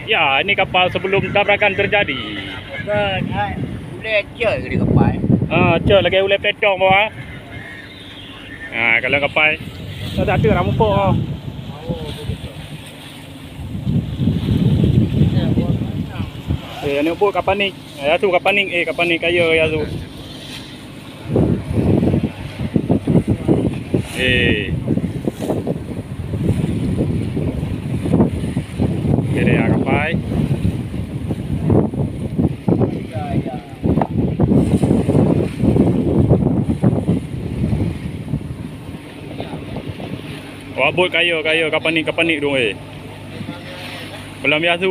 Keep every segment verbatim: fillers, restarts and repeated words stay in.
Ya, ini kapal sebelum tabrakan terjadi. Bukan, hai. Ulèe cot lagèe kapal. Ah, cot lagèe ulèe pletong bawah. Ah, kalau kapal. Ada tu ram upok. Eh, aneuk bot ka panik. Eh, ya tu ka panik. Eh, ka panik kaya ya tu. Eh. Oke deh, ya, kapai. Wah, bot kaya, kaya, ka panik, ka panik dong, eh. Belum biasa.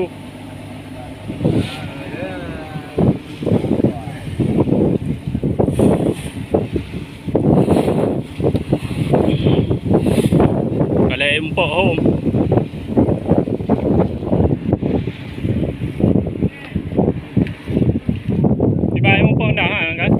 Kalau empok hom. Tiba empok dah, ha, kan?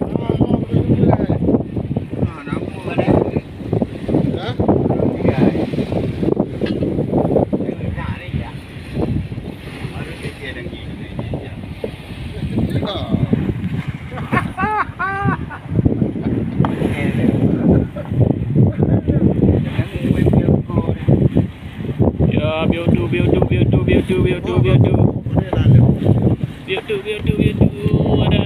Ya, biutu, biutu, biutu, biutu, biutu, biutu. Biutu, biutu, biutu. Ada,